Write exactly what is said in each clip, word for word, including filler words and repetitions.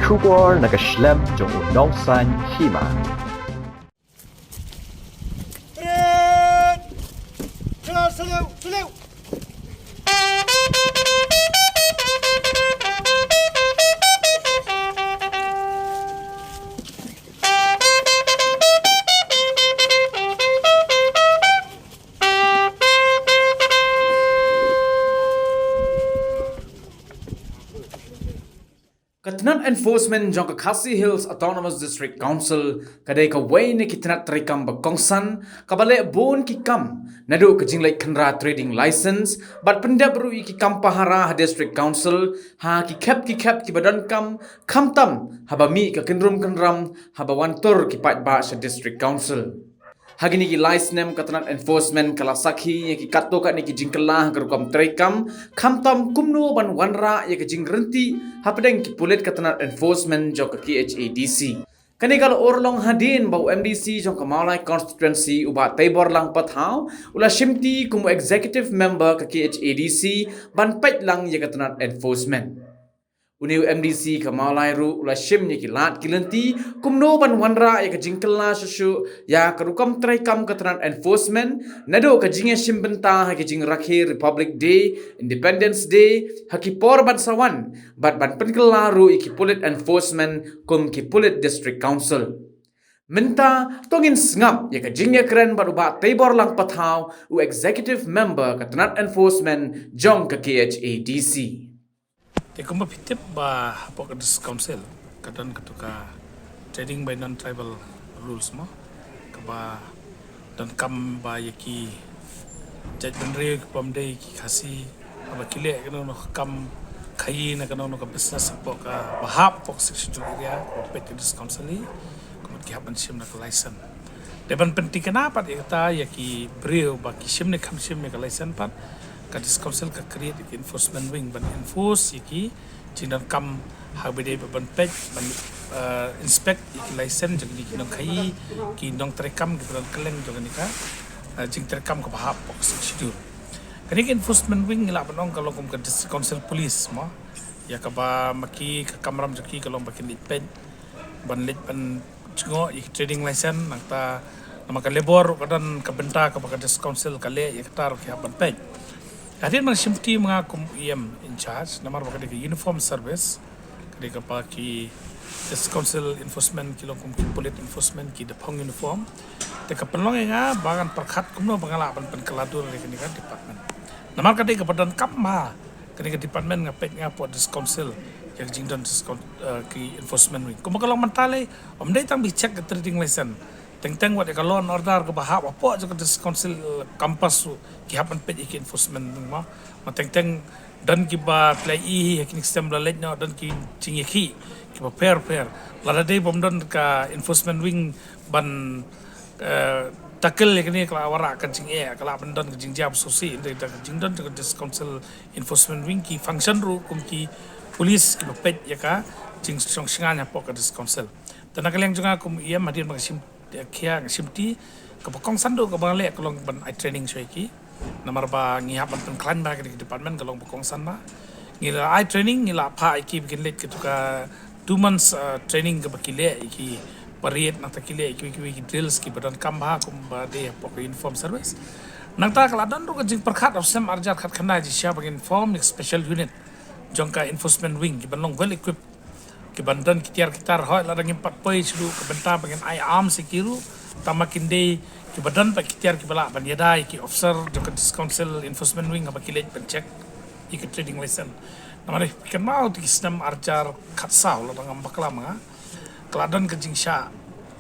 Khubor na ka shlem jong u nongsan hima. Ka tnat enforcement jong ka Khasi Hills Autonomous District Council ka dei kawei na ki tnat treikam ba kongsan kaba leh bun ki kam, naduh ka jingleit khynra trading license bad pyndep ruh ïa ki kam pahara ha District Council ha ki khep ki khep kiba donkam, khamtam haba mih ka kynrum kynram haba wan tur ki paidbah sha District Council. Ha kine ki lai snem ka tnat enforcement ka la sakhi ïa ki katto katne ki jingkylla ha ka rukom treikam, khamtam kumno ban wanrah ïa ka jingryntih hapdeng ki pulit ka tnat enforcement jong ka K H A D C. Kane ka la urlong hadien ba u M D C jong ka Mawlai constituency u Bah Teibor Lang Pathaw u la shimti kum u executive member ka K H A D C ban peit lang ïa ka tnat enforcement. Une u M D C ka Mawlai ruh u la shim ïa ki lad ki lynti kumno ban wanrah ïa ka jingkylla shuh shuh ïa ka rukom treikam ka tnat enforcement, naduh ka jingïashim bynta ha ki jingrakhe Republic Day, Independence Day ha ki por ban sa wan, bad ban pynkylla ruh ïa ki pulit enforcement kum ki pulit District Council. Mynta to ngin sngap ïa ka jingïakren bad u Bah Teibor Lang Pathaw, u executive member ka tnat enforcement jong ka K H A D C. Te kumba phi tip ba hapoh ka District Council ka don katu ka trading by non-tribal rules mo, kaba donkam ba ïa ki jaitbynriew kibym dei ki Khasi haba ki leh kano kano ka kam khaïi ne kano kano ka business hapoh ka, ba hap hapoh ka Sixth Schedule area, kaba peit ka District Council hi, kumta ki hap ban shim da ka license. Dei ban pynthikna pat ïa kata ïa ki briew ba ki shim ne kham shim ïa ka license pat, ka District Council ka create ïa ki enforcement wing ban enforce ïa ki jingdonkam ha kaba dei ban peit, ban, eh, inspect ïa ki license jong ki nongkhaïi, ki nongtreikam kiba don kylleng jong kane ka, eh, jingtreikam kaba hap hapoh ka Sixth Schedule. Kane ka enforcement wing ngi lah ban ong ka long kum ka District Council Police mo. Ïa kaba ma ki ka kamram jong ki ka long ba kin leit peit, ban leit ban jngoh ïa ki trading license, nangta namar ka labor ruh ka don ka bynta kaba ka District Council ka leh, ïa kata ruh ki hap ban peit. Hadien ba nga shimti ma nga kum E M in charge, namar ba ka dei ka uniform service, ka dei kaba ki District Council enforcement ki long kum ki pulit enforcement, ki da phong uniform. Te ka pynlong ïa nga ba ngan pyrkhat kumno ba nga lah ban pynkylla dur ïa kane ka department. Namar ka dei kaba donkam ba kane ka department, nga peit nga hapoh District Council ïa ka jingdon District Coun-, eh, ki enforcement wing. Kumba ka long mynta lei, ym dei tang ba check ka trading license. Teng teng wat ïa ka law and order kaba hap hapoh jong ka District Council, eh, campus ruh ki hap ban peit ïa ki enforcement wing mo. Ma teng teng don kiba plie hi ha kine ki snem ba la leit noh, don ki jingïakhih kiba pher pher. Lada dei bym don ka enforcement wing ban, eh, tackle ïa kane ka la wanrah ka jingeh, ka lah ban don ka jingjia ba sngewsih. Hynrei da ka jingdon jong ka District Council enforcement wing ki function ruh kum ki police kiba peit ïa ka jingshong shngaiñ hapoh ka District Council. Te na ka liang jong nga kum E M, hadien ba nga shim, eh, khia, nga shimti, kaba kongsan duh kaba nga leh ka long ban ai training shuwa ïa ki. Namar ba ngi hap ban pynkhlaiñ bha kane ka department, ka long ba kongsan bha. Ngi la ai training, ngi la phah ïa ki ba kin leit katu ka two months, uh, training kaba ki leh ïa ki parade, nangta ki leh ïa kiwei kiwei ki drills kiba donkam bha kumba dei hapoh ka uniform service. Nangta ka la don ruh ka jingpyrkhat ha u snem ar hajar khatkhyndai jingshisha ba ngin form ïa ka special unit jong ka enforcement wing kiban long well equipped, kiban don ki tiar ki tar, hooid lada ngim pat poi shuh ruh ka bynta ba ngin ai arms ïa ki ruh, tangba kin dei kiba don pat ki tiar kiba lah ban ïada ïa ki officer jong ka District Council enforcement wing haba ki leit ban check ïa ka trading license. Namar phi kynmaw te ki snem ar hajar khatsaw lada ngam bakla ma nga, ka la don ka jingshah,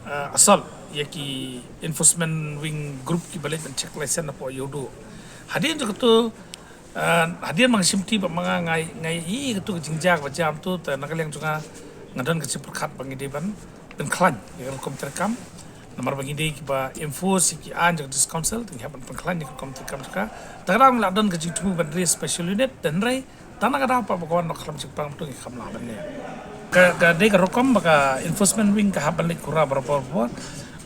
eh, assault ïa ki enforcement wing group kiba leit ban check license hapoh Ïewduh. Hadien jong katu, eh, hadien ba nga shimti bad ma nga, nga, nga ïohi ïa katu ka jingjia kaba jia kumto, te na ka liang jong nga, nga don ka jingpyrkhat ba ngi dei ban pynkhlaiñ ïa ka rukom treikam. Namar ba ngi dei kiba enforce ïa ki aiñ jong ka District Council, te ngi hap ban pynkhlaiñ ïa ka rukom treikam jong ka. Te ka dang la don ka jingthmu ban raise special unit, te hynrei tang na ka daw pat ba ka wan noh ka khlam shipang, to ngi kham lah ban leh. Ka, ka dei ka rukom ba ka enforcement wing ka hap ban leit khura barabor barabor.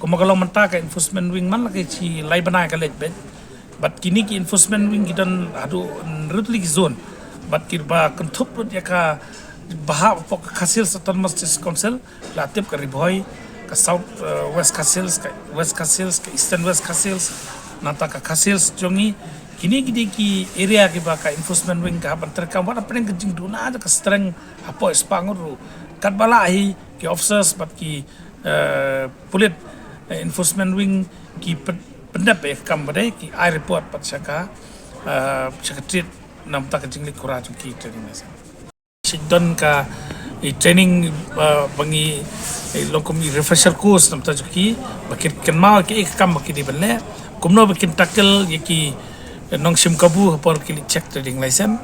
Kumba ka long mynta ka enforcement wing man la ka shi lai bnai ka leit beit. Bad kine ki enforcement wing ki don haduh hynriew tylli ki zone. Bad kiba kynthup lut ïa ka Ba hapoh ka Khasi Hills Autonomous District Council, la tip ka Ri Bhoi, ka South, eh, West Khasi Hills, ka West Khasi Hills, ka Eastern West Khasi Hills, nangta ka Khasi Hills jong ngi, kine ki dei ki area kiba ka enforcement wing ka hap ban treikam, wat hapdeng ka jingduna jong ka strength hapoh spah ngut ruh. Katba lah hi ki officers bad ki, eh, pulit, eh, enforcement wing ki pyn-, pyndep ïa ka kam ba dei, ki ai report pat sha ka, eh, sha ka trade, namar ka jingleit khura jong ki training license. Shu don ka i training, eh, ba ngi, eh, long kum i refresher course namar jong ki, ba kin kynmaw ïa ka kam ba ki dei ban leh, kumno ba kin tackle ïa ki, eh, nongshim kabu ha por ki leit check trading license.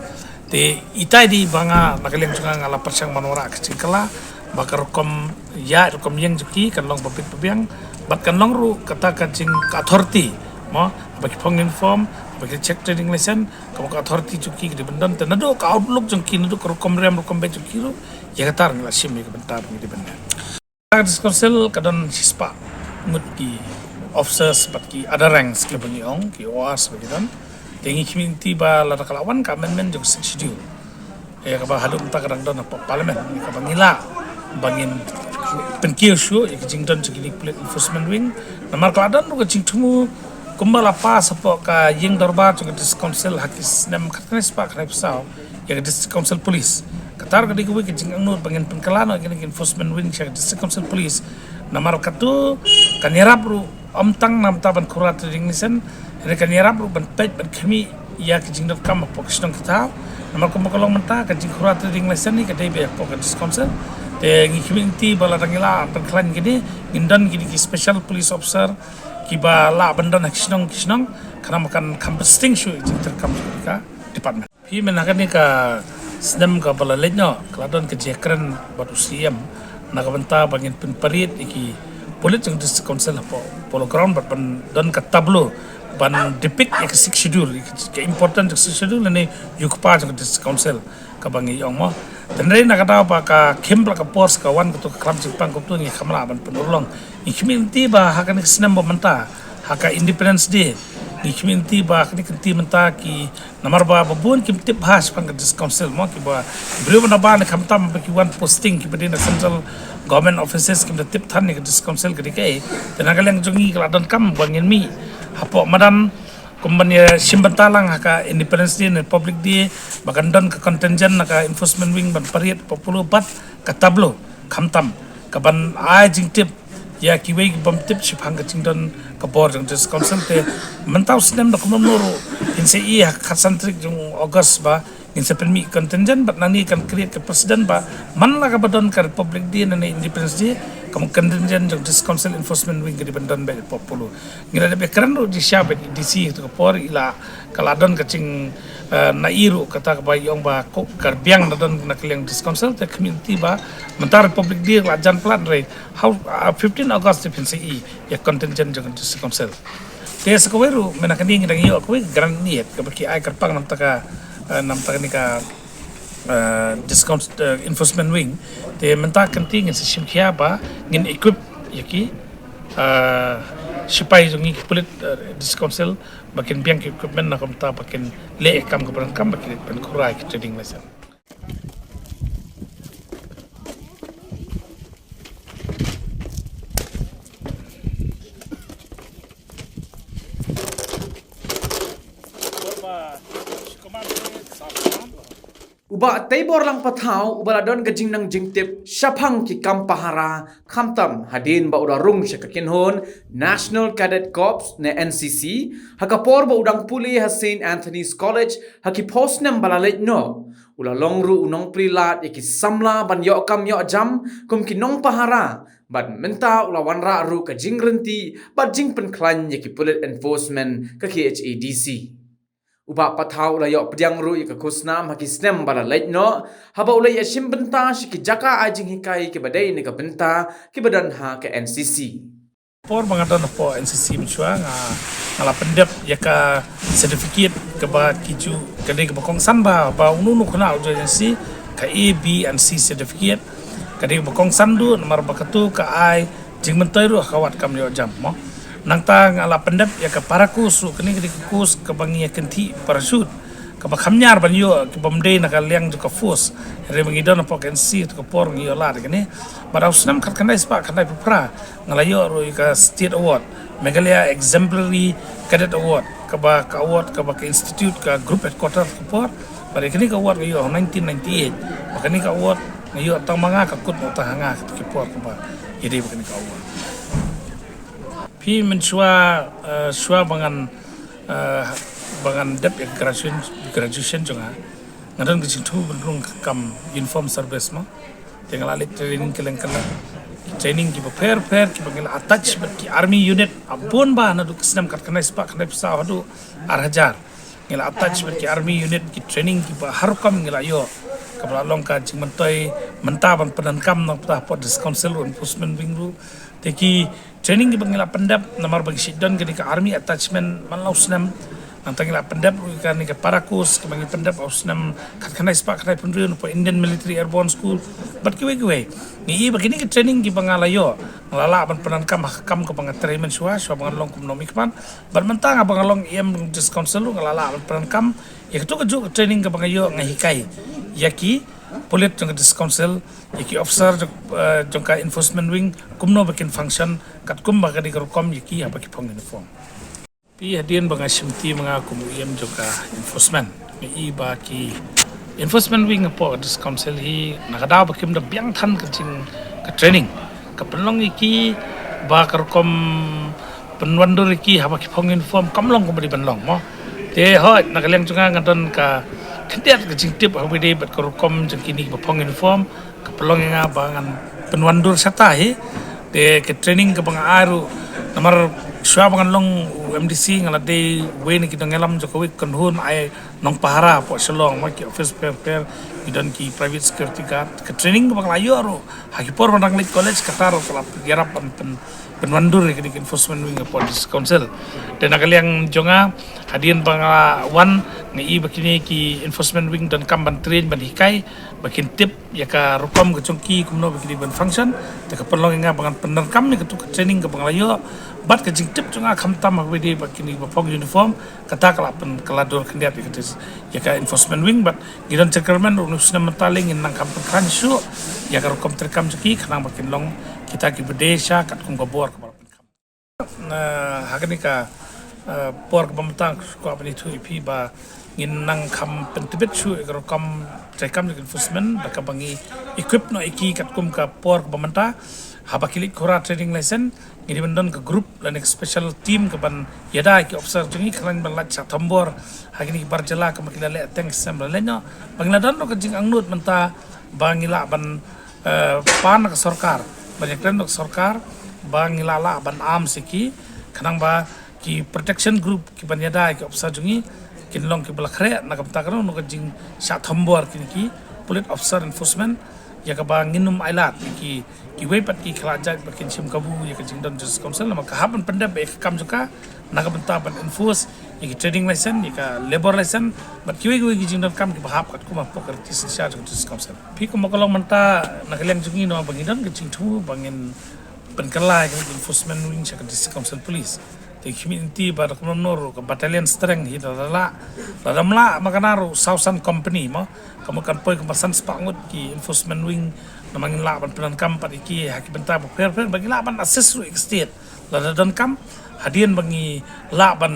Te itai dei ba nga na ka liang jong nga nga la pyrshang ban wanrah ka jingkylla ba ka rukom ïa rukom ïeng jong ki kan long ba bit ba biang, bad kan long ruh kata ka jing ka authority, mo, ba ki phong uniform, ba ki check trading license, ka authority jong ki ka dei ban don, te naduh ka outlook jong ki, naduh ka rukom riam rukom beit jong ki ruh, ïa kata ngi la shim ïa ka bynta ba ngi dei ban leh. Ka District Council ka don shispah ngut ki officers bad ki other ranks kiba ngi ong ki O Rs ba ki don. Te ngi khmih lynti ba lada ka la wan ka amendment jong ka Sixth Schedule, ïa kaba haduh mynta ka dang don hapoh Parliament, ïa kaba ngi lah ba ngin pynkiew shuh ïa ka jingdon jong kine ki pulit enforcement wing. Namar ka la don ruh ka jingthmu kumba la pass hapoh ka ïing dorbar jong ka District Council ha ki snem khatkhyndai spah khyndaiphew saw ïa ka District Council Police. Kata ruh ka dei kawei ka jingangnud ba ngin pynkylla noh ïa kine ki enforcement wing sha ka District Council Police. Namar katu kan ïarap ruh ym tang namar ban khura trading license, hynrei kan ïarap ruh ban peit ban khmih ïa ka jingdonkam hapoh ka shnong ka thaw. Namar kumba ka long mynta ka jingkhura trading license ne ka dei beit hapoh ka District Council. Te ngi khmih lynti ba lada ngi lah ban pynkhlaiñ kine, ngin don kine ki special police officer kiba lah ban don ha ki shnong ki shnong, khnang ba kan kham pynstieng shuh ïa ka jingtreikam jong ka department. Phi, mynta ha kane ka snem kaba la leit noh ka la don ka jingkren bad u C M na ka bynta ba ngin pynparit ïa ki pulit jong District Council hapoh Polo Ground bad ban don ka tableau ban depict ïa ka Sixth Schedule, ïa ka important jong ka Sixth Schedule ne ïa u kpa jong ka District Council kaba ngi ong mo. Hynrei na ka daw ba ka khim bad ka por ka wan katu ka khlam jingpang katu ngi kham lah ban pynurlong. Ngi khmih lynti ba ha kane ka snem ba mynta ha ka Independence Day, ngi khmih lynti ba ha kane ka lynti mynta ki Namar ba, ba bun kim tip bha shaphang ka District Council mo, kiba briew ba na ba ne khamtam ba ki wan posting kiba dei na central government offices kim da tip than ïa ka District Council ka dei kaei. Te na ka liang jong ngi ka la donkam ba ngin mih hapoh madan kum ban ïa shim bynta lang ha ka Independence Day ne Republic Day, ba kan don ka contingent na ka enforcement wing ban parade hapoh Polo bad ka tableau khamtam kaban ai jingtip ïa kiwei ki bym tip shaphang ka jingdon ka bor jong District Council. Te mynta u snem da kumno kumno ruh ngin sa ïohi ha ka khatsan tarik jong August ba ngin sa pynmih contingent bad nangne kan create ka precedent ba man la kaba don ka Republic Day ne Independence Day, ka contingent jong District Council Enforcement Wing ka dei ban don beit hapoh Polo. Ngi la dep ïakren ruh jingshisha bad i D C ha katu ka por, i la ka la don ka jing, eh, na i ruh kata kaba i ong ba ko ka biang da don na ka liang District Council. Te khmih lynti ba mynta Republic Day ka la jan palat, hynrei ha, ah, fifteen August te phin sa ïohi ïa ka contingent jong ka District Council. Te sa kawei ruh mynta kane ngi dang ïoh kawei ka grant in aid kaba ki ai kyrpang na ka bynta ka, eh, na ka bynta kane ka, eh, District Council, eh, Enforcement Wing. Te mynta ka lynti ngin sa shim khia ba ngin equip ïa ki, eh, shipai jong ngi ki pulit, eh, District Council ba kin biang ki equipment na ka bynta ba kin leh ïa ka kam kaba donkam ba kin leit pynkhura ïa ki trading license. U Bah Teiborlang Pathaw uba la don ka jingnang jingtip shaphang ki kam pahara khamtam hadien ba u la rung sha ka kynhun National Cadet Corps ne N C C, ha ka por ba u dang pule ha Saint Anthony's College ha ki phew snem ba la leit noh. U la long ruh u nongplie lad ïa ki samla ban ïoh kam ïoh jam kum ki nongpahara, bad mynta u la wanrah ruh ka jingrynti bad jingpynkhlaiñ ïa ki pulit enforcement ka K H A D C. U Bah Pathaw u la ïoh pdiang ruh ïa ka khusnam ha ki snem ba la leit noh, haba u la ïa shim bynta sha ki jaka ai jinghikai kiba dei na ka bynta kiba don ha ka N C C. Por ba nga don hapoh N C C mynshuwa nga, nga la pyndep ïa ka certificate kaba ki ju, ka dei kaba kongsan ba, ba uno uno u khynnah u join N C C, ka A, B and C certificate. Ka dei kaba kongsan duh namar ba katu ka ai jingmyntoi ruh ha ka wad kam ïoh jam mo. Nangta nga la pyndep ïa ka para course ruh, kane ka dei ka course kaba ngi ïa kynthih parachute. kaba kham niar ban ïoh, kaba ym dei na ka liang jong ka force. Hynrei ba ngi don hapoh ka N C C, katto ka por ngi ïoh lad ïa kane. Bad ha u snem khatkhyndai spah khyndaiphew phra nga la ïoh ruh ïa ka State Award, Meghalaya Exemplary Cadet Award, kaba ka award kaba ka institute, ka group headquarter ka por. Bad ïa kane ka award nga ïoh ha nineteen ninety-eight. Bad kane ka award nga ïoh tang ma nga, ka kut noh tang ha nga katto ka por kaba ïadei bad kane ka award. Phi, mynshuwa, eh, shuwa ba ngan, eh, ba ngan dep ïa ka graduation, graduation jong nga, nga don ka jingthmu ban rung ka kam uniform service mo. Te nga la leit training kylleng kylleng, training kiba pher pher kiba ngi la attach bad ki army unit, bun ba naduh ka snem khatkhyndai spah khyndaiphew saw haduh ar hajar. Ngi la attach bad ki army unit, ki training kiba har rukom ngi la ïoh, kaba la long ka jingmyntoi mynta ban pyndonkam na ka bynta hapoh District Council ruh, Enforcement Wing ruh. Te ki training kiba ngi la pyndep, namar ba ngi shait don kane ka army attachment man la u snem. Nangta ngi la pyndep ruh ïa kane ka para course kaba ngi pyndep ha u snem khatkhyndai spah khyndaiphew hynriew napoh Indian Military Airborne School bad kiwei kiwei. Ngi i ba kine ki training kiba nga la ïoh nga la lah ban pyndonkam ha ka kam kaba nga trei mynshuwa, shuwa ba ngan long kum u nongmihkhmat. Bad mynta nga ba nga long E M District Council ruh nga la lah ban pyndonkam ïa katto kajuh ka training kaba nga ïoh, nga hikai ïa ki pulit jong ka District Council, ïa ki officer jong, eh, jong ka Enforcement Wing, kumno ba kin function, katkum ba ka dei ka rukom ïa ki haba ki phong uniform. Phi, hadien ba nga shimti ma nga kum u E M jong ka Enforcement, nga i ba ki Enforcement Wing hapoh ka District Council hi, na ka daw ba kim da biang than ka jing, ka training, ka pynlong ïa ki ba ka rukom pynwandur ïa ki haba ki phong uniform kam long kumba dei ban long mo. Te hooid, na ka liang jong nga nga don ka khyndiat ka jingtip haba ïadei bad ka rukom jong kine kiba phong uniform, ka pynlong ïa nga ba ngan pynwandur shata hi. Te ka training kaba nga ai ruh, namar shuwa ba ngan long u M D C nga la dei uwei na ki nongïalam jong kawei ka kynhun ai nongpahara hapoh Shillong mo, ki office pher pher, ki don ki private security guard. Ka training kaba nga la ïoh ruh ha ki por ba nga dang leit college, kata ruh ka la ïarap ban pyn, pynwandur ïa kane ka Enforcement Wing hapoh District Council. Te na ka liang jong nga, hadien ba nga wan, nga i ba kine ki Enforcement Wing donkam ban train, ban hikai, ba kin tip ïa ka rukom ka jong ki, kumno ba ki dei ban function. Te ka pynlong ïa nga ba ngan pyndonkam ïa katto ka training kaba nga la ïoh, bad ka jingtip jong nga khamtam haba ïadei bad kine kiba phong uniform, kata ka la pyn, ka la dur khyndiat ïa ka dis, ïa ka Enforcement Wing. Bad ngi don jingkyrmen ruh, une u snem mynta lei ngin nang kham pynkhlaiñ shuh ïa ka rukom treikam jong ki, khnang ba kin long kita kiba dei sha katkum ka bor kaba la pynkham. Na, ha kane ka, eh, por kaba mynta nga kwah ban ïathuh ïa phi ba ngin nang kham pyntbit shuh ïa ka rukom treikam jong ka Enforcement, da kaba ngi equip noh ïa ki katkum ka por kaba mynta. Haba ki leit khura training license, ngi dei ban don ka group lane ka special team kaban ïada ïa ki officer jong ngi, khnang ban lait shah thombor ha kine ki bar jylla kumba ki la leh teng ki snem ba la leit noh. Ba ngi la don ruh ka jingangnud mynta ba ngi lah ban, eh, pan na ka sorkar, ban ïakren na ka sorkar ba ngi lah lah ban arm ïa ki, khnang ba ki protection group kiban ïada ïa ki officer jong ngi kin long kiba la khreh. Na ka bynta kano, na ka jingshah thombor kine ki police officer Enforcement, ïa kaba ngin ym ailad ïa ki, kiwei pat ki khlad jait ba kin shim kabu ïa ka jingdon District Council, namar ka hap ban pyndep ïa ka kam jong ka na ka bynta ban enforce ïa ki trading license, ïa ka labour license, bad kiwei kiwei ki jingdonkam kiba hap katkum hapoh ka riti synshar jong ka District Council. Phi, kumba ka long mynta, na ka liang jong ngi, namar ba ngi don ka jingthmu ba ngin pynkylla ïa ka Enforcement Wing sha ka District Council Police. Te ki mih lynti ba da kumno kumno ruh ka battalion strength hi da la lah, lada ym lah ma kane ruh saw san company mo, ka mut kan poi kumba san spah ngut ki Enforcement Wing, namar ngin lah ban pyndonkam pat ïa ki ha ki bynta ba pher pher, ba ngi lah ban assist ruh ïa ka state lada donkam. Hadien ba ngi lah ban,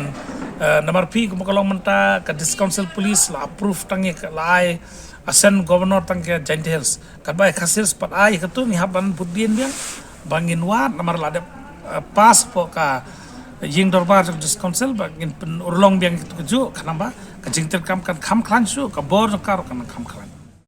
eh, namar phi, kumba ka long mynta, ka District Council Police la approve tang ïa ka, la ai assent Governor tang ïa ka Jaintia Hills. Katba ïa ka Khasi Hills pat ai, katto ngi hap ban bud dien biang ba ngin wad, namar la dep, eh, pass hapoh ka ïing dorbar jong District Council ba ngin pynurlong biang katto kajuh, khnang ba ka jingtreikam kan kham khlaiñ shuh, ka bor jong ka ruh kan kham khlaiñ.